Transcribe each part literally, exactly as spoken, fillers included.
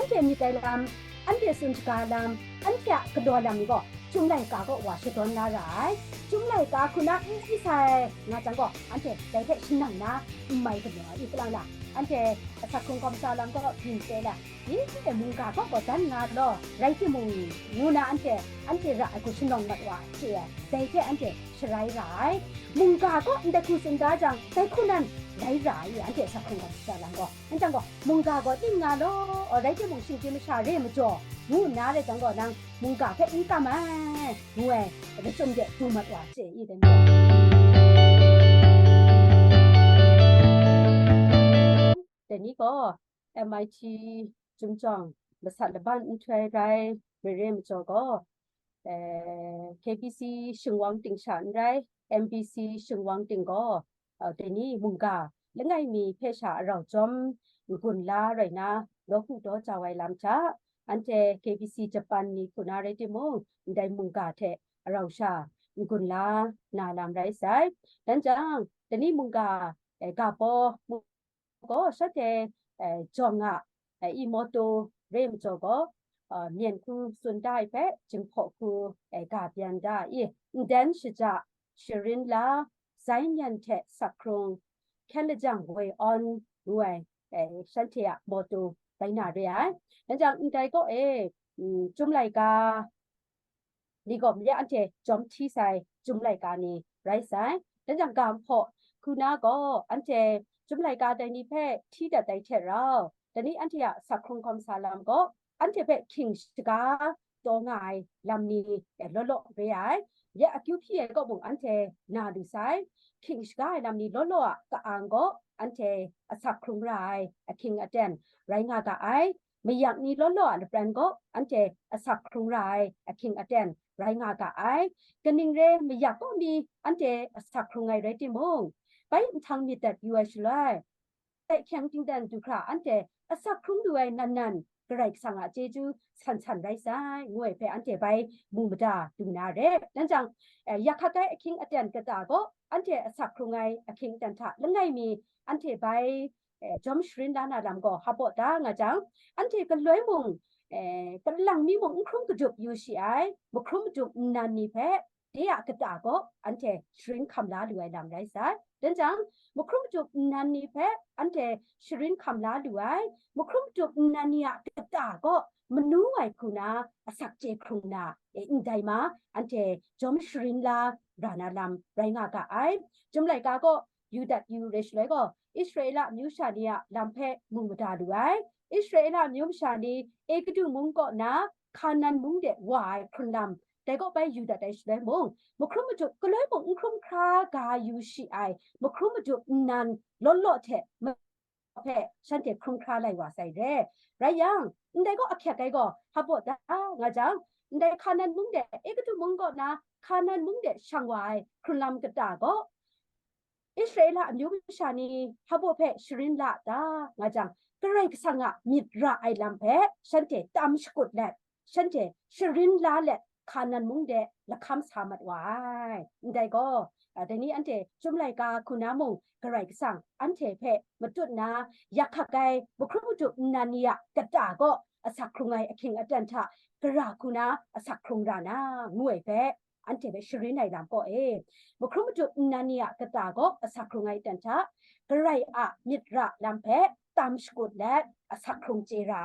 anhte myit ai lam, anhte tsun shaga lam, anhte a galaw lam ni gaw, Chyum laika kaw wa shadawn la ra ai. Chyum laika hku na n di sai nga jang gaw, anhte dai hpe shanang na n mai galaw ai, i kalang la, anhte asak hkrung kawmsa lam gaw byin chye la, i, mungga kaw gaw dan nga law, rai timung, ngu na anhte, anhte ra ai hku shanawng mat wa chye ai, dai hte anhte sharai ra ai. Mungga kaw ndai hku tsun da jang, dai hku nan rai ra ai, anhte asak hkrung kawmsa lam gaw. Anhte gaw, mungga gaw ning nga law, rai timung, shinggyim masha re majaw, ngu nna rai jang gaw, nang mungga hpe n kam ai, ngu ai, lachyum de du mat wa chye i, dai majaw. Dai ni gaw, M I T Chyum jawng masat laban nhtoi rai mare majaw gaw, eh, K B C shingwang ting sha n rai, M B C shingwang ting gaw, eh, dai ni mungga langai mi hpe sha arau jawm n-gun la rai na, nawku daw jau ai lam hta, anhte K B C Japan ni hku na rai timung, ndai mungga hte arau sha n-gun la na lam rai sai. Dan jang, dai ni mungga, eh, ga paw gaw shanhte, eh, jawng a, eh, i mawtaw re majaw gaw, eh, myen hku tsun da ai hpe, jinghpaw hku, eh, ga byan da ai, nden shaja, sharin la, zai nyan hte sak hkrung, hkyen lajang woi awn ngu ai, eh, shanhte a mawtaw rai na re ai. Yen jang, ndai kaw e, mm, Chyum laika ni gaw mare anhte jawm hti sai Chyum laika ni rai sai. Dan jang, ga nhpaw hku na gaw, anhte Chyum laika dai ni hpe hti dat ai hte rau, dai ni anhte a sak hkrung kawmsa lam gaw, anhte hpe hkying shaga taw nga ai lam ni, eh, law law re ai. Ya akyu hpyi ai kaw mung anhte na lu sai. Hkying shaga ai lam ni law law a ka-ang gaw, anhte asak hkrung ra ai ahkying aten rai nga ga ai. Mayak ni law law a lapran gaw, anhte asak hkrung ra ai ahkying aten rai nga ga ai. Kaning re, mayak kaw mi anhte asak hkrung ai rai timung, bai nhtang myit dat yu ai shaloi, dai hkyeng dingdan du hkra anhte asak hkrung lu ai nan nan Karai Kasang a chyeju san san rai sai, ngu ai hpe anhte bai mu mada lu na re. Dan jang, eh, yak hkat ai ahkying aten kata gaw, anhte asak hkrung ai ahkying aten hta langai mi anhte bai, eh, jawm sharin la na lam gaw hpaw da nga jang, anhte galoi mung, eh, kalang mi mung n hkrum kadup yu shi ai, mahkrum madup nnan ni hpe, de a kata gaw anhte sharin hkam la lu ai lam rai sai. Dan jang, mahkrum madup nnan ni hpe anhte sharin hkam la lu ai, mahkrum madup nnan ni a kata gaw manu ai hku na asak chye hkrung na, e, ndai ma, anhte jawm sharin la ra na lam rai nga ga ai. Chyum laika gaw yu dat yu re shaloi gaw, Israela amyu sha ni a lam hpe mu mada lu ai. Israela amyu masha ni Egutu mung kaw na Hkanan mung de wa ai hkrun lam, dai kaw bai yu dat ai shaloi mung, mahkrum madup galoi mung n hkrum hkra ga yu shi ai, mahkrum madup nnan law law hte ma-, hpe shanhte hkrum hkra lai wa sai re. Rai yang, ndai gaw ahkyek ai gaw hpaw da nga jang, ndai Hkanan mung de Egutu mung kaw na Hkanan mung de shang wa ai hkrun lam kata gaw, Israela amyu masha ni hpaw hpe sharin la ta nga jang, Karai Kasang a myit ra ai lam hpe shanhte tam shakut let, shanhte sharin la let, Hkanan mung de lahkam sa mat wa ai. Ndai gaw, a, dai ni anhte Chyum laika hku na mung, Karai Kasang anhte hpe matut na, yak hkak ai mahkrum madup nnan ni a kata gaw asak hkrung ai ahkying aten hta gara hku na asak hkrung ra na, ngu ai hpe, anhte hpe sharin ai lam kaw e, mahkrum madup nnan ni a kata gaw asak hkrung ai aten hta, Karai a myit ra lam hpe tam shakut let asak hkrung chye ra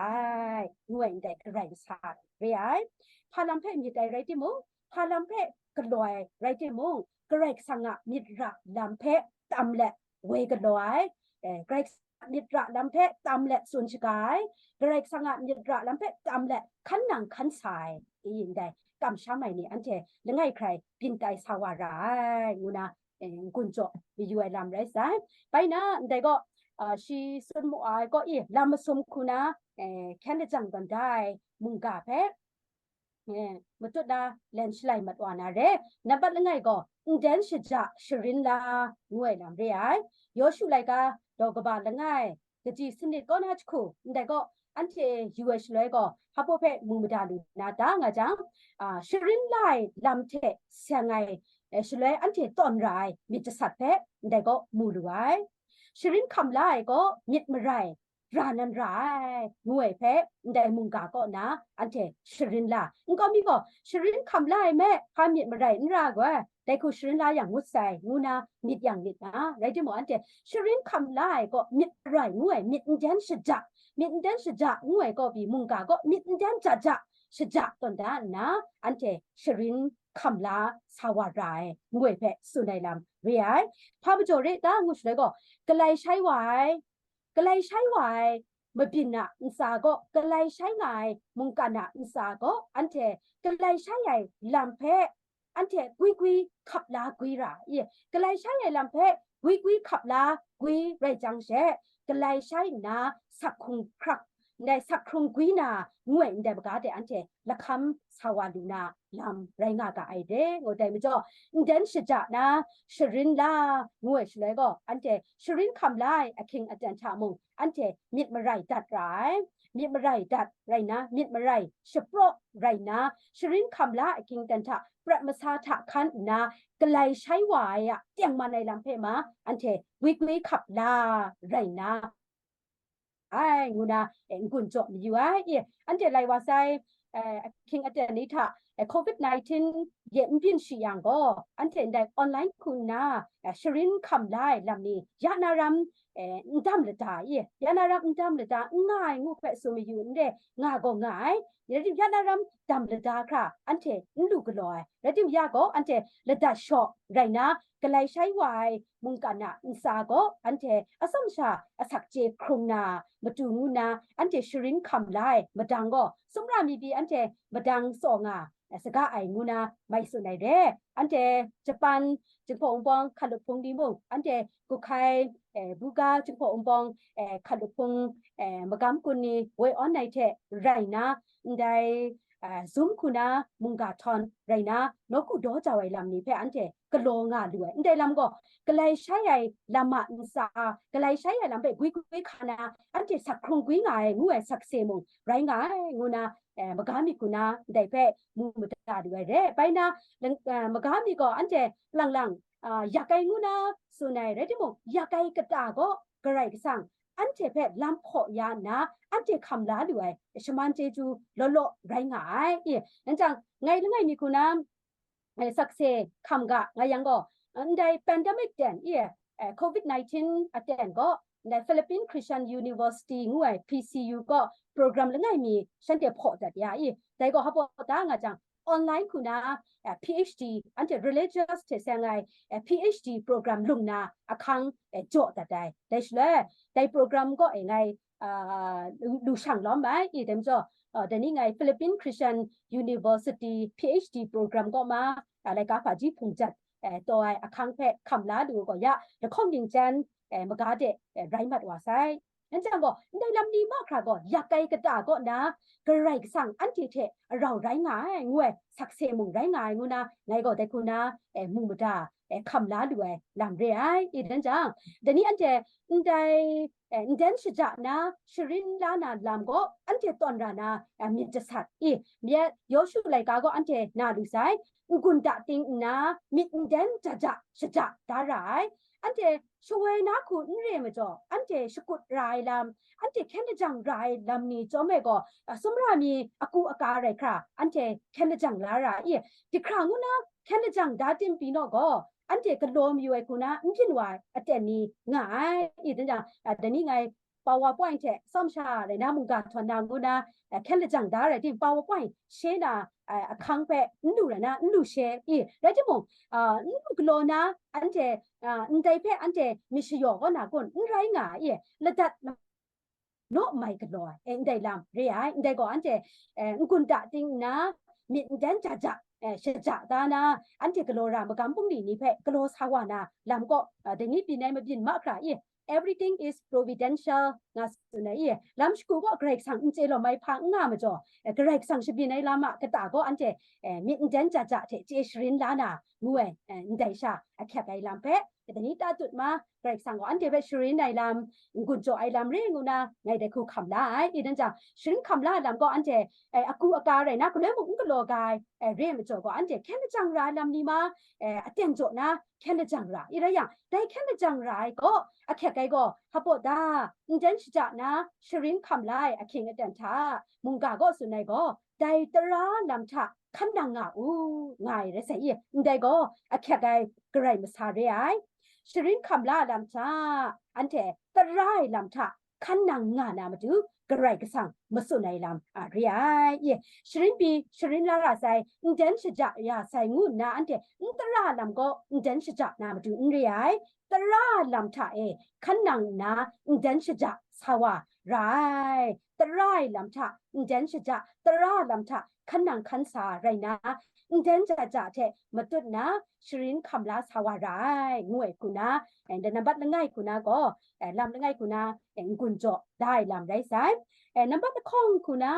ai, ngu ai ndai Karai Kasang re ai. Hpa lam hpe myit ai rai timung, hpa lam hpe galaw ai rai timung, Karai Kasang a myit ra lam hpe tam let woi galaw ai, eh, Karai Kasang a myit ra lam hpe tam let tsun shaga ai, Karai Kasang a myit ra lam hpe tam let hkan nang hkan sa ai, i ndai kamsham ai ni anhte langai hkrai byin tai sa wa ra ai, ngu na, eh, n-gun jaw mayu ai lam rai sai. Bai na, ndai gaw, ah, shi tsun mu ai gaw, i, lam masum hku na, eh, hkyen lajang tawn da ai mungga hpe, eh, matut na len shalai mat wa na re. Nambat langai gaw, nden shaja sharin la, ngu ai lam re ai. Yawshu laika daw kaba langai, kaji sanit kaw na jahku, ndai gaw, anhte yu ai shaloi gaw, hpaw hpe mu mada lu na ta nga jang, a, sharin la ai lam hte seng ai, eh, shaloi anhte tawn ra ai myit jasat hpe, ndai gaw mu lu ai. Sharin hkam la ai gaw myit marai, ra nan ra ai, ngu ai hpe, ndai mungga kaw na anhte sharin la. Nkau mi gaw, sharin hkam la ai me, hpa myit marai n ra gaw, dai hku sharin la yang ngut sai, ngu na myit yang myit na, rai timung, anhte sharin hkam la ai kaw myit marai ngu ai, myit n den shaja, myit n den shaja ngu ai kaw pyi mungga kaw myit n den jaja shaja tawn da nna, anhte sharin hkam la sa wa ra ai, ngu ai hpe tsun ai lam re ai. Hpa majaw re ta ngu shaloi gaw, galai shai wa ai, galai shai wa ai mabyin a ntsa gaw, galai shai nga ai mungkan a ntsa gaw, anhte galai shai ai lam hpe anhte gwi gwi hkap la gwi ra i, galai shai ai lam hpe gwi gwi hkap la gwi rai jang she, galai shai nna sak hkrung hkrak, ndai sak hkrung gwi na ngu ai ndai maga de anhte lahkam sa wa lu na lam rai nga ga ai de, ngu dai majaw, n den shaja na sharin la ngu ai shaloi gaw, anhte sharin hkam la ai ahkying aten hta mung, anhte myit marai dat ra ai, myit marai dat rai na, myit marai shapraw rai na, sharin hkam la ahkying aten hta prat masa hta hkan nna, galai shai wa ai a tengman ai lam hpe ma, anhte gwi gwi hkap la rai na, ai, ngu na, eh, n-gun jaw mayu ai. I, anhte lai wa sai, eh, ahkying aten ni hta, eh, covid nineteen ye n byin shi yang gaw, anhte ndai online hku nna, eh, sharin hkam la ai lam ni, ya na ram, eh, n dam lada i, ya na ram n dam lada, n nga ai ngu hpe tsun mayu n re, nga gaw nga ai. Rai tim, ya na ram dam lada hkra, anhte n lu galaw ai. Rai tim, ya gaw, anhte ladat shaw rai na, galai shai wa ai mungkan a ntsa gaw, anhte atsawm sha asak chye hkrung na matu ngu na, anhte sharin hkam la ai madang gaw, sumra mi pyi anhte madang tsaw nga, eh, saga ai ngu na mai tsun ai re. Anhte Japan Jinghpaw Wunpawng hkalup hpung ni mung, anhte Guhkai, eh, Buga Jinghpaw Wunpawng, eh, hkalup hpung, eh, magam kun ni woi awn ai hte rai na, ndai, eh, Zoom hku na mungga htawn rai na, nawku daw jau ai lam ni hpe anhte galaw nga lu ai. Ndai lam gaw, galai shai ai lam a ntsa, galai shai ai lam hpe gwi gwi hka na, anhte sak hkrung gwi nga ai ngu ai sakse mung rai nga ai, ngu na, eh, maga myit hku na ndai hpe mu mada lu ai re. Bai na, lang-, eh, maga myit gaw anhte lang lang, ah, yak ai ngu na tsun ai, rai timung, yak ai kata gaw Karai Kasang anhte hpe lam hpaw ya nna, anhte hkam la lu ai shaman chyeju law law rai nga ai. I, nan jang, ngai langai mi hku na, eh, sakse hkam ga nga yang gaw, ndai pandemic ten, i, eh, covid nineteen aten gaw, ndai Philippine Christian University ngu ai P C U gaw program langai mi shanhte hpaw dat ya i, dai gaw hpaw da nga jang, online hku na, eh, P H D, anhte religious hte seng ai, eh, P H D program lung na ahkang, eh, jaw dat ai. Dai shaloi, dai program gaw e ngai, ah, lu, lu shang lawm ai, i dai majaw, ah, dai ni ngai Philippine Christian University P H D program gaw ma, ah, laika hpaji hpung jat, eh, taw ai ahkang hpe hkam la lu gaw ya, lahkawng ning jan, eh, maga de, eh, rai mat wa sai. Nan jang gaw, ndai lam ni mahkra gaw, yak ai kata kaw na, Karai Kasang anhte hte arau rai nga ai, ngu ai, sakse mung rai nga ai, ngu na, ngai gaw dai hku na, eh, mu mada, eh, hkam la lu ai lam re ai. I, nan jang, dai ni anhte ndai, eh, nden shaja na, sharin la na lam gaw, anhte tawn ra na, eh, myit jasat i, myit Yawshu laika gaw anhte na lu sai, n-gun da ting nna, myit nden jaja shaja da ra ai. Anhte shawoi na hku n re majaw, anhte shakut ra ai lam, anhte hkyen lajang ra ai lam ni chyawm ai gaw, a, sumra mi aku aka rai hkra, anhte hkyen lajang la ra i, dihkra ngu na hkyen lajang da tim pyi naw gaw, anhte galaw mayu ai hku na n byin wa ai aten ni nga ai. I, dan jang, a, dai ni ngai PowerPoint hte tsawm sha rai na mungga htawn na ngu na, eh, hkyen lajang da rai tim, PowerPoint she na, eh, ahkang hpe n lu rai na, n lu she i, rai timung, ah, n lu galaw na, anhte, ah, ndai hpe anhte myit shayaw kaw na kun, n rai nga ai i, ladat naw mai galaw ai, eh, ndai lam re ai, ndai gaw anhte, eh, n-gun da ting nna, myit nden ja ja, eh, shaja da na, anhte galaw ra magam bungli ni hpe galaw sa wa na lam gaw, ah, dai ni byin ai mabyin mahkra i, everything is providential nga tsun ai i, lam shagu gaw Karai Kasang n chye lawm ai hpa n nga majaw, eh, Karai Kasang shabyin ai lam a kata gaw anhte, eh, myit nden ja ja hte chye sharin la na ngu ai, eh, ndai sha ahkyep ai lam hpe, dai ni ta tut ma, Karai Kasang gaw anhte hpe sharin ai lam, n-gun jaw ai lam re ngu na, ngai dai hku hkam la ai. I, dan jang, sharin hkam la ai lam gaw anhte, eh, aku aka rai na, galoi mung n galaw ga ai, eh, re majaw gaw, anhte hkyen lajang ra ai lam ni ma, eh, aten jaw na, hkyen lajang ra, i rai yang, dai hkyen lajang ra ai gaw, ahkyek ai gaw, hpaw da, nden shaja na, sharin hkam la ai ahkying aten hta, mungga gaw tsun ai gaw, dai tara lam hta hkan nang nga u, nga ai rai sai i, ndai gaw, ahkyek ai garai masa re ai. Sharin hkam la lam hta, anhte tara ai lam hta hkan nang nga na matu, Karai Kasang matsun ai lam a re ai. Ye, sharin pyi, sharin la ra sai, nden shaja ya sai ngu nna anhte n tara lam gaw nden shaja na matu n re ai. Tara lam hta e hkan nang nna nden shaja sa wa ra ai. Tara ai lam hta nden shaja, tara lam hta hkan nang hkan sa rai na, nden ja ja hte matut na, sharin hkam la sa wa ra ai, ngu ai hku na, eh, ndai nambat langai hku na gaw, eh, lam langai hku na, eh, n-gun jaw da ai lam rai sai. Eh, nambat lahkawng hku na,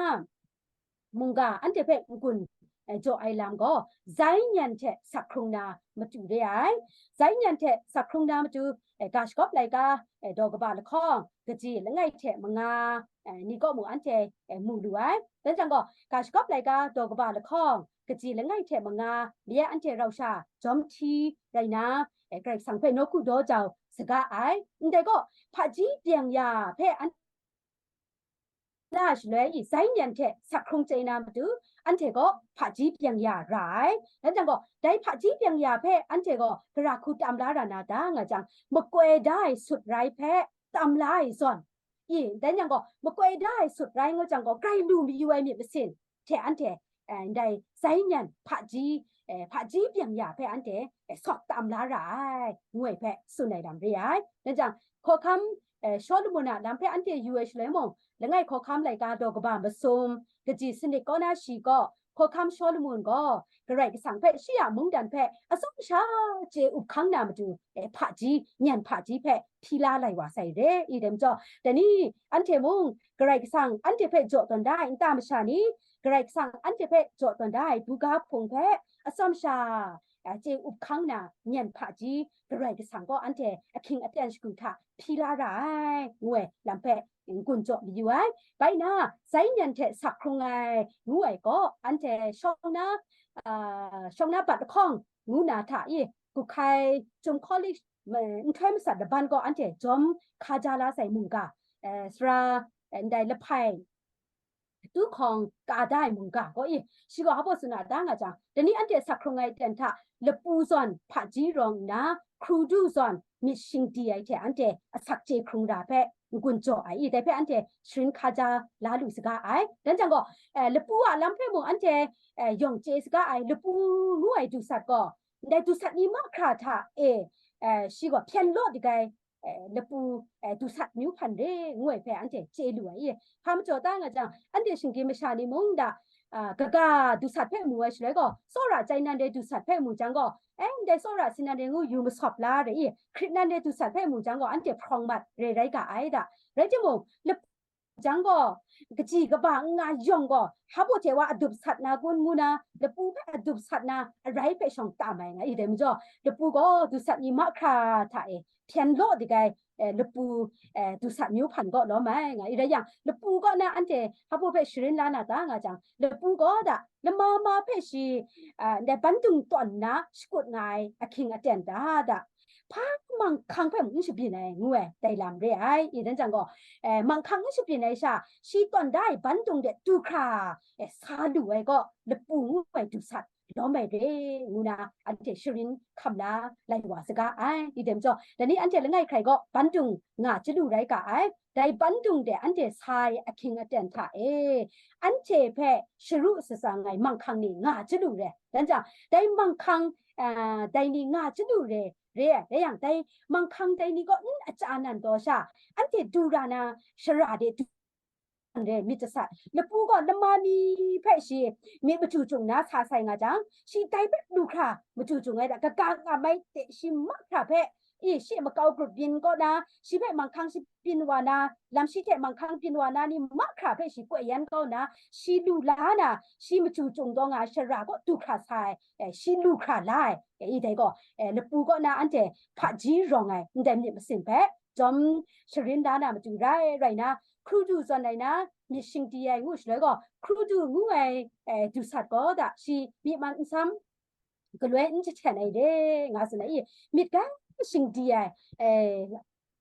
mungga anhte hpe n-gun, eh, jaw ai lam gaw, zai nyan hte sak hkrung na matu re ai. Zai nyan hte sak hkrung na matu, eh, ga shagawp laika, eh, daw kaba lahkawng, kaji langai hte manga, eh, ni kaw mung anhte, eh, mu lu ai. Dan jang gaw, ga shagawp laika daw kaba lahkawng, kaji langai hte manga, mye anhte rau sha jawm hti rai na, eh, Karai Kasang hpe nawku daw jau saga ai. Ndai gaw, hpaji byeng ya hpe an-, na shaloi i, zai nyan hte sak hkrung chye na matu, anhte gaw hpaji byeng ya ra ai. Dan jang gaw, dai hpaji byeng ya hpe anhte gaw gara hku tam la ra na da nga jang, makoi da ai sut rai hpe tam la ai zawn, i, dan jang gaw, makoi da ai sut rai nga jang gaw, grai lu mayu ai myit masin hte anhte, eh, ndai zai nyan hpaji, eh, hpaji byeng ya hpe anhte, eh, sawk tam la ra ai, ngu ai hpe tsun ai lam re ai. Dan jang, hkawhkam, eh, Shawlumon a lam hpe anhte yu ai shaloi mung, langai hkawhkam laika daw kaba masum, kaji sanit kaw na shi gaw, hkawhkam Shawlumon gaw Karai Kasang hpe shi a mungdan hpe atsawm sha chye up hkang na matu, eh, hpaji, nyan hpaji hpe hpyi la lai wa sai re, i dai majaw, dai ni anhte mung Karai Kasang anhte hpe jaw tawn da ai nta masha ni, Karai Kasang anhte hpe jaw tawn da ai buga hpung hpe atsawm sha, a, chye up hkang na nyan hpaji Karai Kasang gaw anhte ahkying aten shagu hta hpyi la ra ai, ngu ai lam hpe n-gun jaw mayu ai. Bai na, zai nyan hte sak hkrung ai, ngu ai gaw, anhte shawng na, a, shawng na bat lahkawng ngu na hta i, Kuhkai Chyum College, ma-, nhtoi masat laban gaw anhte jawm hkaja la sai mungga, eh, sara, eh, ndai lahpai, du hkawng ka da ai mungga gaw i, shi gaw hpa tsun a da nga jang, dai ni anhte sak hkrung ai ten hta, lapu zawn hpaji rawng nna, hkru du zawn myit shingdi ai hte anhte asak chye hkrung ra hpe n-gun jaw ai i, dai hpe anhte sharin hkaja la lu saga ai. Dan jang gaw, eh, lapu a lam hpe mung anhte, eh, yawng chye saga ai, lapu ngu ai dusat gaw, ndai dusat ni mahkra hta e, eh, shi gaw hpyen law dik ai, eh, lapu, eh, dusat myu hpan re ngu ai hpe anhte chye lu ai i, hpa majaw ta nga jang, anhte shinggyim masha ni mung da, a, kaga dusat hpe mu ai shaloi gaw, tsawra chye nan re dusat hpe mu jang gaw, eh, ndai tsawra si nan re ngu yu masawp la re i, hkrit nan re dusat hpe mu jang gaw, anhte hprawng mat re rai ga ai da. Rai timung, lapu jang gaw, kaji kaba n nga yawng gaw, hpa hte wa adup sat na kun ngu na, lapu hpe adup sat na arai hpe shawng tam ai nga i, dai majaw, lapu gaw dusat ni mahkra hta e hpyen law dik ai, eh, lapu, eh, dusat myu hpan gaw lawm ai nga i, rai yang, lapu kaw na anhte hpa hpe sharin la na ta nga jang, lapu gaw da, lama ma hpe shi, ah, ndai bandung tawn nna shakut nga ai ahkying aten da da, hpa manghkang hpe mung n shabyin ai, ngu ai, dai lam re ai. I dan jang gaw, eh, manghkang n shabyin ai sha, shi tawn da ai bandung de du hkra, eh, sa lu ai gaw, lapu ngu ai dusat lawm ai re, ngu na anhte sharin hkam la lai wa saga ai. I dai majaw, dai ni anhte langai hkrai gaw bandung nga chyalu rai ga ai. Dai bandung de anhte sa ai ahkying aten hta e, anhte hpe sharu shatsang ai manghkang ni nga chyalu re. Dan jang, dai manghkang, ah, dai ni nga chyalu re, re ai, rai yang, dai manghkang dai ni gaw n achya nan taw sha, anhte du ra na shara de du re myit jasat. Lapu gaw lama mi hpe shi myit machyu chyung na sa sai nga jang, shi dai hpe lu hkra machyu chyung ai da, kaga ngam ai de shi mahkra hpe, i, shi makau grup byin kaw na, shi hpe manghkang shi byin wa na, lam shi hte manghkang byin wa na ni mahkra hpe shi koi yan kau na, shi lu la na, shi machyu chyung taw nga ai shara gaw du hkra sa ai, eh, shi lu hkra la ai, eh, i dai gaw, eh, lapu kaw na anhte hpaji rawng ai ndai myit masin hpe jawm sharin la na matu rai, rai na, hkru du zawn ai na, myit shingdi ai ngu shaloi gaw, hkru du ngu ai, eh, dusat gaw da, shi myi man nsam, galoi n jahten ai re, nga tsun ai, i, myit gai shingdi ai, e,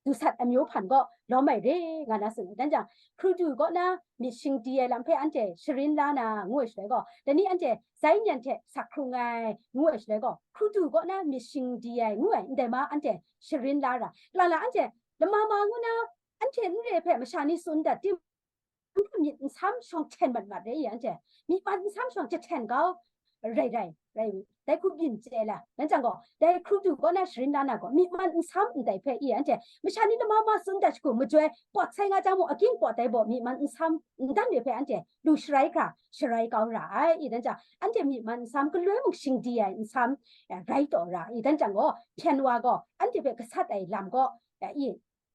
dusat amyu hpan gaw lawm ai re, nga na tsun ai. Dan jang, hkrudu kaw na myit shingdi ai lam hpe anhte sharin la na, ngu ai shaloi gaw, dai ni anhte zai nyan hte sak hkrung ai, ngu ai shaloi gaw, hkrudu kaw na myit shingdi ai, ngu ai, ndai ma anhte sharin la ra. Kalang la anhte lama ma ngu na, anhte n re hpe masha ni tsun dat tim, myit nsam shawng hten mat mat re i anhte, myit man nsam shawng jahten kau rai rai, rai, dai hku byin chye la, nan jang gaw, dai hkrudu kaw na sharin la na gaw, myit man nsam ndai hpe i anhte, masha ni lama ma tsun dat shagu majoi, pawt sai nga jang mung, aking pawt dai baw, myit man nsam n dan re hpe anhte lu sharai hkra, sharai kau ra ai, i dan jang, anhte myit man nsam galoi mung shingdi ai nsam, eh, rai taw ra, i dan jang gaw, hpyen wa gaw, anhte hpe gasat ai lam gaw, eh, i,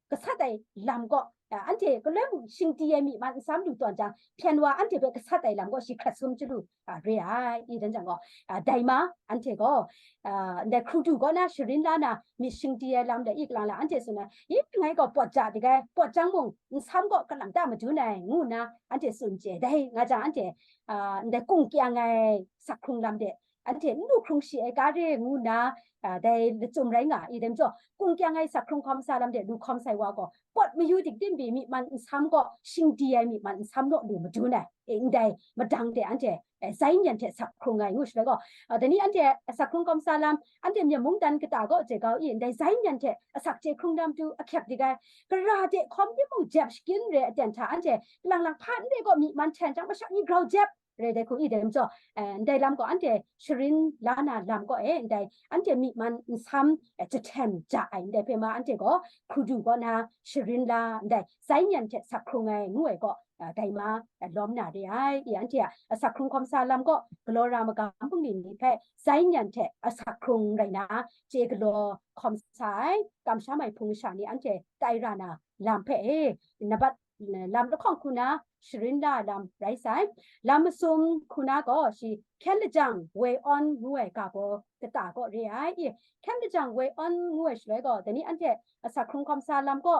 gasat ai lam gaw, a, anhte galoi mung shingdi ai myit man nsam lu tawn jang, hpyen wa anhte hpe gasat ai lam gaw shi hkrat sum chyalu, a, re ai, i dan jang gaw, a, dai ma, anhte gaw, a, ndai hkrudu kaw na sharin la na myit shingdi ai lam dai i kalang la anhte tsun ai, i, ngai gaw pawt ja dik ai, pawt jang mung, nsam gaw kalang ta madun ai, ngu nna anhte tsun chye, dai nga jang anhte, a, ndai kung kyang ai sak hkrung lam de, anhte n lu hkrung shi ai ga re ngu nna, a, dai lachyum rai nga i, dai majaw, kung kyang ai sak hkrung hkawm sa lam de lu hkawm sai wa gaw, pawt mayu dik tim pyi myit man nsam gaw, shingdi ai myit man nsam naw lu madun ai, e, ndai madang de anhte, e, zai nyan hte sak hkrung ai ngu shaloi gaw, a, dai ni anhte sak hkrung hkawm sa lam, anhte myit mungdan kata gaw je kau i, ndai zai nyan hte asak chye hkrung na matu ahkyep dik ai, gara de hkawm timung jep shakin re aten hta anhte lang lang hpa n re gaw myit man hten jang masha ni grau jep, re dai hku i dai majaw, eh, ndai lam gaw anhte sharin la na lam gaw e, ndai anhte myit man nsam, eh, jahten ja ai, ndai hpe ma anhte gaw hkrudu kaw na sharin la, ndai zai nyan hte sak hkrung ai ngu ai gaw, eh, dai ma, eh, lawm na re ai, i anhte a asak hkrung hkawm sa lam gaw galaw ra magam bungli ni hpe zai nyan hte asak hkrung rai na chye galaw hkawm sa ai, kamsham ai hpung masha ni anhte tai ra na lam hpe e, nabat lam lahkawng hku na sharin la lam rai sai. Lam masum hku na gaw shi hkyen lajang woi awn ngu ai ga baw kata gaw re ai. I, hkyen lajang woi awn ngu ai shaloi gaw, dai ni anhte asak hkrung hkawm sa lam gaw,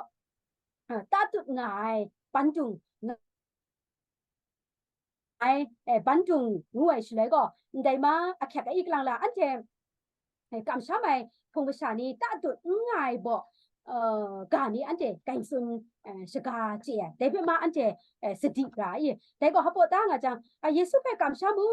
a, tatut nga ai, bandung nga ai, e, bandung ngu ai shaloi gaw, ndai ma ahkyep ai i kalang la anhte, e, kamsham ai hpung masha ni tatut n nga ai baw, e, ga ni anhte grai tsun, e, shaga chye ai. Dai hpe ma anhte, e, sadi ra i. Dai gaw hpaw ta nga jang, a, Yesu hpe kamsham u,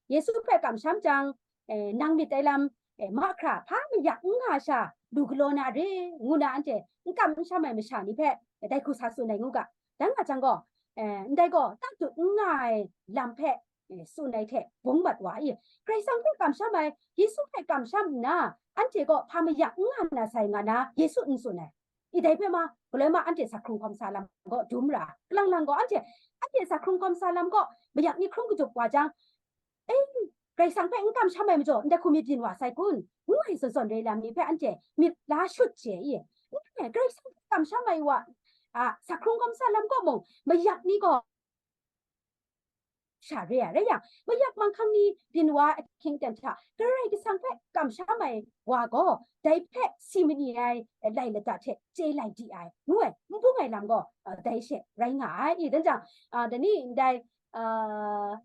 Yesu hpe kamsham jang, e, nang myit ai lam, e, mahkra hpa mayak n nga sha lu galaw na re, ngu na anhte n kam n sham ai masha ni hpe, e, dai hku sa tsun ai ngu ga. Dan nga jang gaw, e, ndai gaw tatut n nga ai lam hpe, e, tsun ai hte bung mat wa i, Karai Kasang hpe kamsham ai, Yesu hpe kamsham nna, anhte gaw hpa mayak n nga na sai nga na, Yesu n tsun ai. I dai hpe ma, galoi ma anhte sak hkrung hkawm sa lam gaw dum ra, kalang lang gaw anhte, anhte sak hkrung hkawm sa lam gaw, mayak ni hkrum kajup wa jang, e, Karai Kasang hpe n kamsham ai majaw, ndai hku myit byin wa sai kun? Ngu ai zawn zawn re lam ni hpe anhte myit la shut chye i, n-, Karai Kasang hpe kamsham ai wa, a, sak hkrung hkawm sa lam gaw mung, mayak ni gaw sha re ai rai yang, mayak manghkang ni byin wa ahkying ten hta, Karai Kasang hpe kamsham ai wa gaw, dai hpe si mani ai lai lata hte chye lai di ai, ngu ai, n bung ai lam gaw, a, dai she rai nga ai. I, dan jang, a, dai ni ndai, a,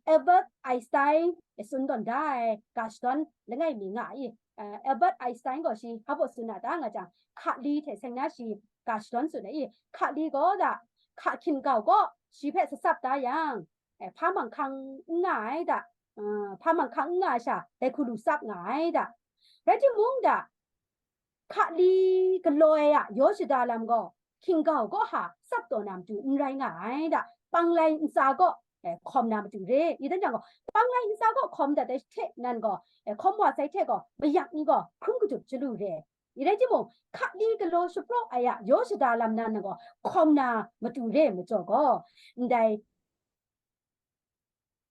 Albert Einstein tsun tawn da ai ga shadawn langai mi nga ai. A, Albert Einstein gaw shi hpa baw tsun na ta nga jang, hka li hte seng na shi ga shadawn tsun ai. I, hka li gaw da, hka hkin gau gaw shi hpe satsap da yang, e, hpa manghkang n nga ai da, a, hpa manghkang n nga ai sha, dai hku lu tsap nga ai da. Rai timung da, hka li galaw ai a yaw shada lam gaw, hkin gau gaw ha tsap taw na matu n rai nga ai da, panglai ntsa gaw, e, hkawm na matu re. I dan jang gaw, panglai ntsa gaw hkawm dat ai hte nan gaw, e, hkawm wa sai hte gaw, mayak ni gaw hkrum kajup chyalu re. I rai timung, hka li galaw shapraw ai a yaw shada lam nan gaw, hkawm na matu re majaw gaw, ndai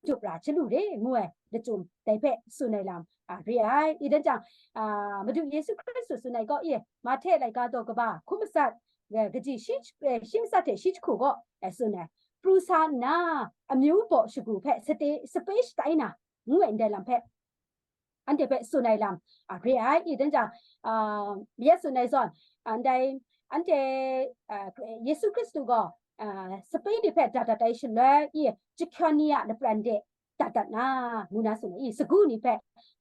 jup ra chyalu re ngu ai lachyum dai hpe tsun ai lam, a, re ai. I dan jang, a, Madu Yesu Hkristu tsun ai gaw, e, Mahte laika daw kaba hkum matsat, e, kaji shi, e, shi matsat hte shi jahku gaw, e, tsun ai. Pru sa nna, amyu baw shagu hpe sate, sape shatai na, ngu ai ndai lam hpe, anhte hpe tsun ai lam, a, re ai. I dan jang, a, ya tsun ai zawn, a, ndai, anhte, a, Yesu Hkristu gaw, a, sape ni hpe dat dat ai shaloi, i, jahkyawn ni a lapran de, dat dat na, ngu na tsun ai, i, sagu ni hpe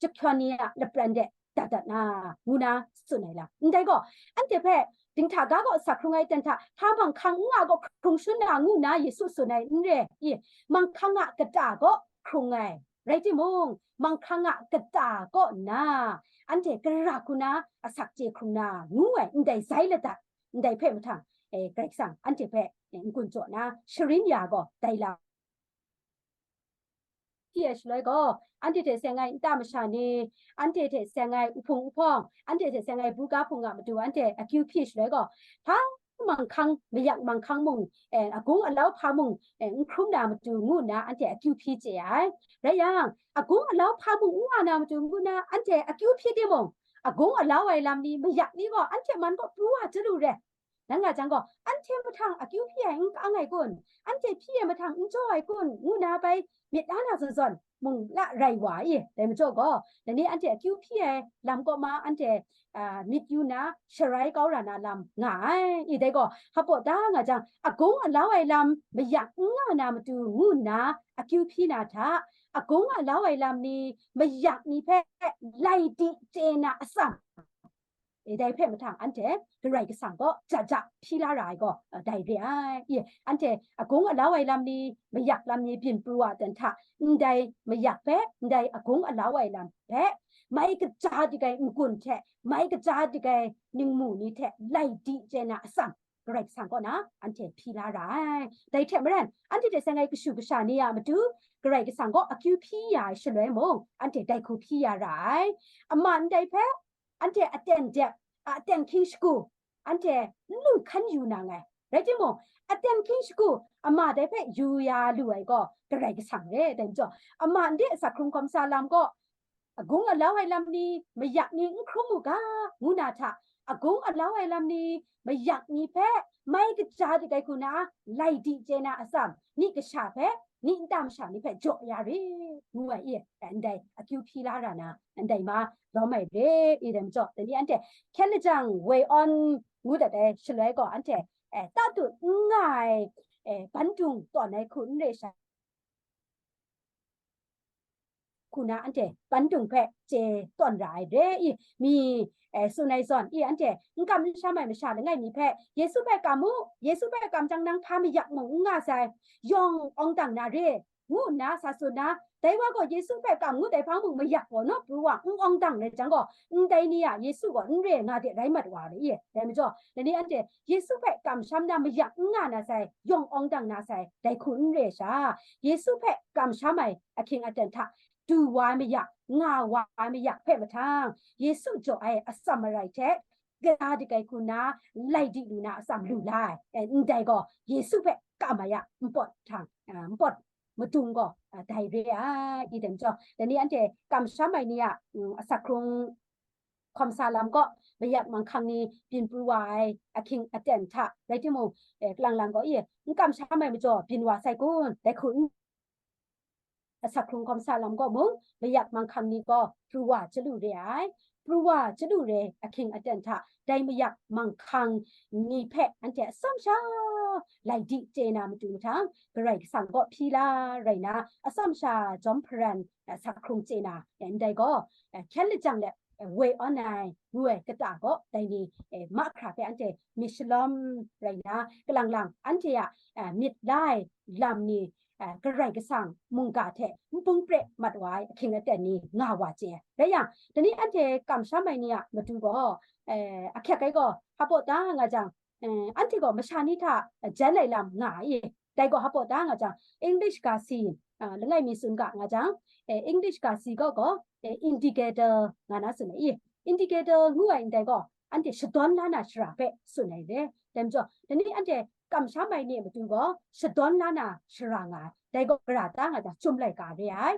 jahpyawn ni a lapran de dat dat na, ngu na tsun ai lam. Ndai gaw, anhte hpe dinghta ga gaw asak hkrung ai ten hta, hpa manghkang n nga gaw hkrung shun na, ngu na Yesu tsun ai n re, i, manghkang a kata gaw hkrung ai. Rai timung, manghkang a kata kaw nna, anhte gara hku na asak chye hkrung na, ngu ai ndai zai ladat, ndai hpe mahtang, e, Karai Kasang anhte hpe, e, n-gun jaw na, sharin ya gaw, dai lam hpyi ai shaloi gaw, anhte hte seng ai nta masha ni, anhte hte seng ai uhpung uhpawng, anhte hte seng ai buga hpung a matu anhte akyu hpyi shaloi gaw, hpa manghkang, mayak manghkang mung, e, agung alau hpa mung, e, n hkrum na matu ngu nna anhte akyu hpyi chye ai. Rai yang, agung alau hpa mung n nga na matu ngu nna anhte akyu hpyi timung, agung alau ai lam ni, mayak ni gaw anhte man kaw pru wa chyalu re. Nang nga jang gaw, anhte mahtang akyu hpyi ai n kang ai kun? Anhte hpyi ai mahtang n jaw ai kun? Ngu na bai myit la na zawn zawn mung la rai wa i, dai majaw gaw, dai ni anhte akyu hpyi ai lam kaw ma anhte, a, myit yu na, sharai kau ra na lam nga ai. I, dai gaw, hpaw da nga jang, agung alau ai lam mayak n nga na matu ngu nna akyu hpyi na hta, agung alau ai lam ni, mayak ni hpe lai di chye na atsam, e, dai hpe mahtang anhte Karai Kasang gaw ja ja hpyi la ra ai gaw, a, dai re ai. I, anhte agung alau ai lam ni, mayak lam ni byin pru wa dan hta, ndai mayak hpe, ndai agung alau ai lam hpe, mai kaja dik ai n-gun hte, mai kaja dik ai ningmu ni hte lai di chye na atsam, Karai Kasang kaw na anhte hpyi la ra ai. Dai hte maren, anhte hte seng ai kashu kasha ni a matu, Karai Kasang gaw akyu hpyi ya ai shaloi mung, anhte dai hku hpyi ya ra ai. Ama ndai hpe, anhte aten dep, aten hkying shagu, anhte n lu hkan yu na nngai. Rai timung, aten hkying shagu ama dai hpe yu ya lu ai gaw Karai Kasang re, dai majaw, ama nde asak hkrung hkawm sa lam gaw, agung alau ai lam ni, mayak ni n hkrum u ga, ngu na hta, agung alau ai lam ni, mayak ni hpe mai kaja dik ai hku na, lai di chye na atsam, ni kasha hpe, ni nta masha ni hpe jaw ya re, ngu ai i, ndai akyu hpyi la ra na, ndai ma lawm ai re, i dai majaw, dai ni anhte hkyen lajang woi awn ngu dat ai shaloi gaw, anhte, e, tatu n nga ai, e, bandung tawn ai hku n re sha, hku na anhte bandung hpe chye tawn ra ai re i, mi, e, tsun ai zawn i, anhte n kam n sham ai masha langai mi hpe, Yesu hpe kam u, Yesu hpe kam jang nang hpa mayak mung n nga sai, yawng awng dang na re, ngu nna sa tsun na, dai wa gaw Yesu hpe kam ngut ai hpang mung mayak gaw naw pru wa n awng dang rai jang gaw, ndai ni a Yesu gaw n re nga de rai mat wa re i, dai majaw, dai ni anhte Yesu hpe kamsham na mayak n nga na sai, yawng awng dang na sai, dai hku n re sha, Yesu hpe kamsham ai ahkying aten hta du wa ai mayak, nga wa ai mayak hpe mahtang, Yesu jaw ai atsam marai hte, gara dik ai hku na, lai di lu na atsam lu la ai, e, ndai gaw Yesu hpe kam ai a npawt htang, a, npawt madung gaw, a, dai re ai, i dai majaw, dai ni anhte kamsham ai ni a, mm, asak hkrung hkawm sa lam gaw, mayak manghkang ni byin pru wa ai ahkying aten hta rai timung, e, kalang lang gaw, i, n kamsham ai majaw byin wa sai kun, dai hku n asak hkrung hkawm sa lam gaw mung, mayak manghkang ni gaw pru wa chyalu re ai. Pru wa chyalu re ahkying aten hta, dai mayak manghkang ni hpe anhte atsam sha lai di chye na matu mahtang, Karai Kasang gaw hpyi la rai na, atsam sha jawm hparan, eh, asak hkrung chye na, eh, ndai gaw, eh, hkyen lajang let, eh, woi awn ai, ngu ai kata gaw, dai ni, eh, mahkra hpe anhte myit shalawm rai na, kalang lang anhte a, eh, myit la ai lam ni, eh, Karai Kasang mungga hte npung pre mat wa ai ahkying aten ni nga wa chye ai. Rai yang, dai ni anhte kamsham ai ni a matu gaw, eh, ahkyek ai gaw, hpaw da nga jang, eh, anhte gaw masha ni hta, eh, jan ai lam nga ai. Dai gaw hpaw da nga jang, English ga si, ah, langai mi tsun ga nga jang, eh, English ga si gaw gaw, eh, indicator nga na tsun ai. Indicator ngu ai ndai gaw, anhte shadawn la na shara hpe tsun ai re. Dai majaw, dai ni anhte kamsham ai ni a matu gaw, shadawn la na shara nga ai. Dai gaw, gara ta nga jang, chyum laika re ai.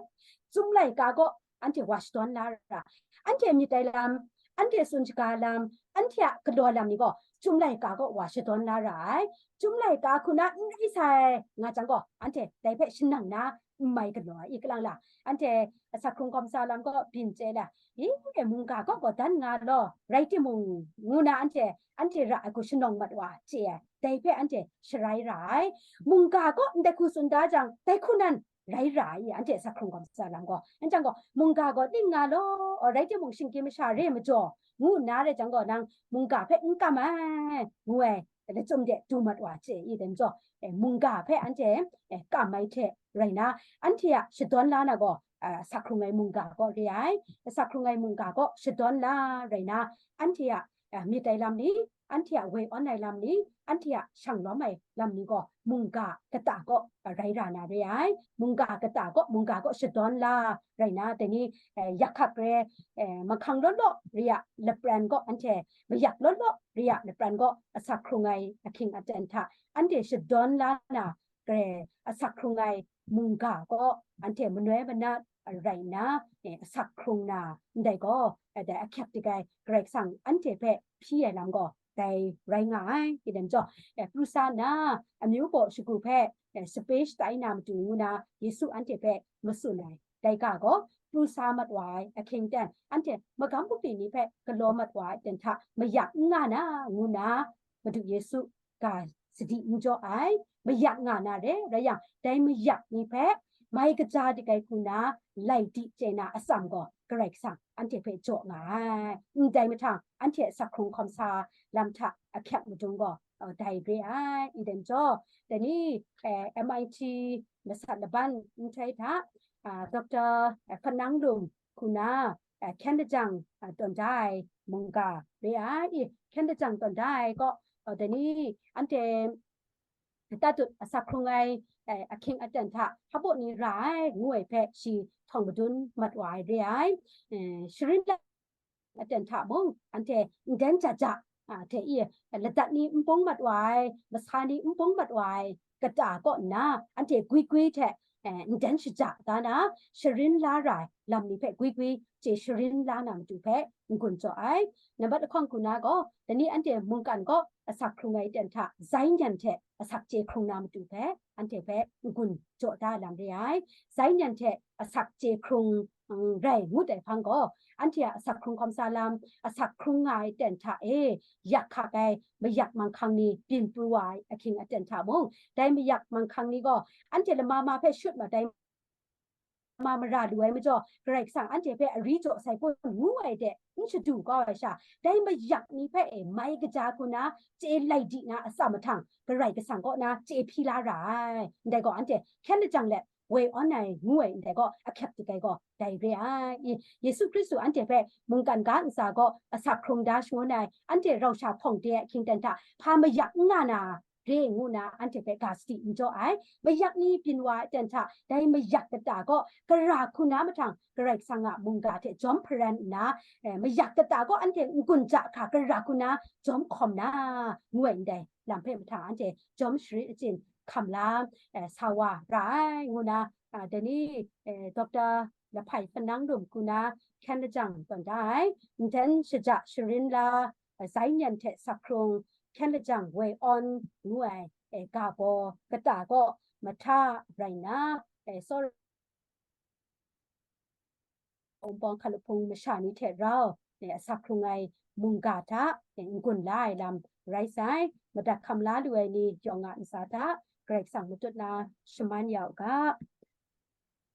Chyum laika gaw, anhte wa shadawn la ra. Anhte myit ai lam, anhte tsun shaga lam, anhte a galaw lam ni gaw, chyum laika gaw wa shadawn la ra ai. Chyum laika hku na n rai sai nga jang gaw, anhte dai hpe shanang na n mai galaw ai, i kalang la. Anhte asak hkrung hkawm sa lam gaw byin chye la, i, mungga gaw gaw dan nga law, rai timung, ngu na anhte, anhte ra ai hku shanawng mat wa chye ai. Dai hpe anhte sharai ra ai. Mungga gaw ndai hku tsun da jang, dai hku nan rai ra ai, anhte asak hkrung gaw matsa lam gaw. Anhte gaw, mungga gaw ning nga law, rai timung, shinggyim masha re majaw, ngu nna rai jang gaw, nang mungga hpe n kam ai, ngu ai, lachyum de du mat wa chye i, dai majaw, e, mungga hpe anhte, e, kam ai hte rai na, anhte a shadawn la na gaw, a, asak hkrung ai mungga gaw re ai, asak hkrung ai mungga gaw shadawn la rai na, anhte a, a, myit ai lam ni, anhte a woi awn ai lam ni, anhte a shang lawm ai lam ni gaw, mungga kata gaw, a, rai ra na re ai. Mungga kata gaw, mungga gaw shadawn la rai na, dai ni, e, yak hkak re, e, mahkang law law re a lapran gaw, anhte mayak law law re a lapran gaw, asak hkrung ai ahkying aten hta anhte shadawn la na, grai asak hkrung ai mungga gaw, anhte manoi manat rai nna, e, asak hkrung na, ndai gaw, e, dai ahkyep dik ai Karai Kasang anhte hpe hpyi ai lam gaw, dai rai nga ai. Kaning majaw, e, pru sa nna, amyu baw shagu hpe, e, sape shatai na matu ngu na, Yesu anhte hpe matsun ai. Dai ga gaw, pru sa mat wa ai ahkying aten, anhte magam bungli ni hpe galaw mat wa ai aten hta mayak n nga na, ngu na, Madu Yesu ga sadi n jaw ai, mayak nga na re, rai yang, dai mayak ni hpe mai kaja dik ai hku na, lai di chye na atsam gaw, Karai Kasang anhte hpe jaw nga ai. Ndai mahtang, anhte asak hkrung hkawm sa lam hta ahkyep madung gaw, uh, dai re ai. I dai majaw, dai ni, eh, M I T masat laban nhtoi hta, ah, Doctor, eh, Hpanang Lum hku na, eh, hkyen lajang, ah, tawn da ai mungga re ai. I, hkyen lajang tawn da ai gaw, uh, dai ni anhte tatut asak hkrung ai, eh, ahkying aten hta hpaw ni ra ai, ngu ai hpe shi htawng madun mat wa ai re ai. Eh, sharin la aten hta mung, anhte nden ja ja, a, hte i, ladat ni n bung mat wa ai, masa ni n bung mat wa ai kata kaw nna, anhte gwi gwi hte, eh, nden shaja da na, sharin la ra ai lam ni hpe gwi gwi chye sharin la na matu hpe n-gun jaw ai. Nambat lahkawng hku na gaw, dai ni anhte mungkan gaw asak hkrung ai aten hta, zai nyan hte asak chye hkrung na matu hpe, anhte hpe n-gun jaw da lam re ai. Zai nyan hte asak chye hkrung, mm, rai ngut ai hpang gaw, anhte a asak hkrung hkawm sa lam, asak hkrung nga ai aten hta e, yak hkak ai mayak manghkang ni byin pru wa ai ahkying aten hta mung, dai mayak manghkang ni gaw, anhte lama ma hpe shut mat ai, ma mara lu ai majaw, Karai Kasang anhte hpe ari jaw sai kun ngu ai de n shadu kau ai sha, dai mayak ni hpe e mai kaja hku na, chye lai di na atsam mahtang, Karai Kasang kaw na chye hpyi la ra ai. Ndai gaw, anhte hkyen lajang let woi awn ai ngu ai ndai gaw, ahkyep dik ai gaw, dai re ai. I, Yesu Hkristu anhte hpe mungkan ga ntsa gaw asak hkrung da shangun ai, anhte rau sha hpawng de ai ahkying aten hta, hpa mayak n nga na, re ngu na anhte hpe ga sadi n jaw ai. Mayak ni byin wa ai aten hta, dai mayak kata gaw, gara hku na mahtang, Karai Kasang a mungga hte jawm hparan nna, eh, mayak kata gaw anhte n-gun ja hkra gara hku na jawm hkawm na, ngu ai ndai lam hpe mahtang, anhte jawm sharit achyin hkam la, eh, sa wa ra ai, ngu na, ah, dai ni, eh, Doctor Lahpai Hpanang Lum hku na hkyen lajang tawn da ai. Nden shaja sharin la, eh, zai nyan hte asak hkrung, hkyen lajang woi awn ngu ai, eh, ga baw kata gaw mahta rai nna, eh, tsawra wunpawng hkalahpung masha ni hte rau, eh, asak hkrung ai mungga hta, eh, n-gun la ai lam rai sai. Madat hkam la lu ai ni yawng a ntsa hta, Karai Kasang matut na shaman ya u ga.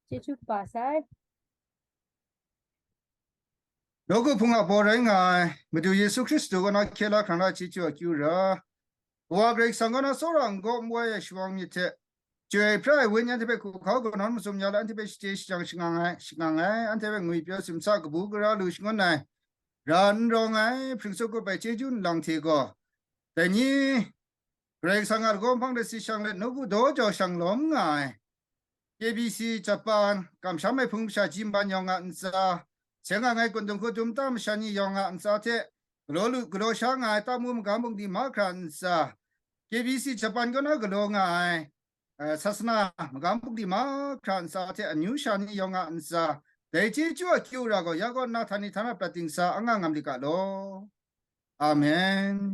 Chyeju kaba sai. Nawku hpung a baw rai nga ai Madu Yesu Hkristu kaw na hkye la hkrang la chyeju a akyu ra, Kawa Karai Kasang kaw na tsawra n-gaw n-wai ai shawang myit hte, chyoi pra ai Wenyi anhte hpe hku hkau kanawn mazum ya let, anhte hpe shachye shajang shangang ai, shangang ai, anhte hpe ngwi pyaw simsa kabu gara lu shangun ai, ra n rawng ai, hpring tsawp kawp ai chyeju nlang hte gaw, dai ni Karai Kasang a lagaw hpang de si shang let, nawku daw jau shang lawm nga ai, K B C Japan, kamsham ai hpung masha ji man yawng a ntsa, seng a ngai kundung hku dum ta masha ni yawng a ntsa hte, galaw lu, galaw sha nga ai tamu magam bungli mahkra ntsa, K B C Japan kaw na galaw nga ai, eh, sasana magam bungli mahkra ntsa hte amyu sha ni yawng a ntsa, dai chyeju a akyu ra gaw, ya kaw nna htani htana prat dingsa anga ngam lit ga law. Amen.